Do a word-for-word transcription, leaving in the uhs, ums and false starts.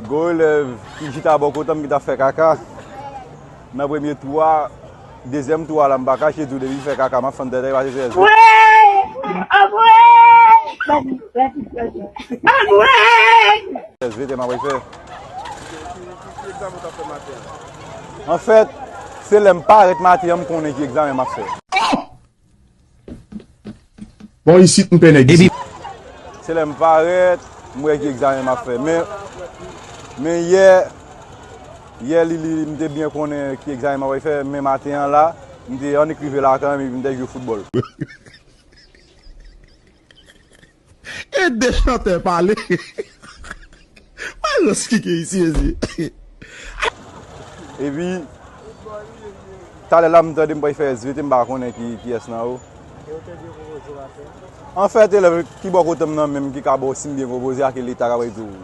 Gwo elèv ki chita bò kote m ki t ap fè kaka nan premye tou a, dezyèm tou a la, m pa kache di w, depi l fè kaka, m ap fann tèt li pase sèz. Sèz vete m ap fè. Anfèt, se lè m parèt maten an, m konnen ki egzamen m ap fè. Bon, isit m pè nèg isit. Se lè m parèt, m wè ki egzamen m ap fè. Men, men yè, yè li, li, m te byen konnen ki egzamen m ap fè. Men maten an la, m te annik rive lakay mwen epi m te jwe foutbòl. E de chantè pale. Malòs ki gen isi, isi. Epi, talè la m tande m pral fè S V T, m pa konnen ki, kiyès nan yo. Anfèt, elèv ki bò kote m nan menm ki ka ba w si m byen konpoze a, ke Leta ka bay tou.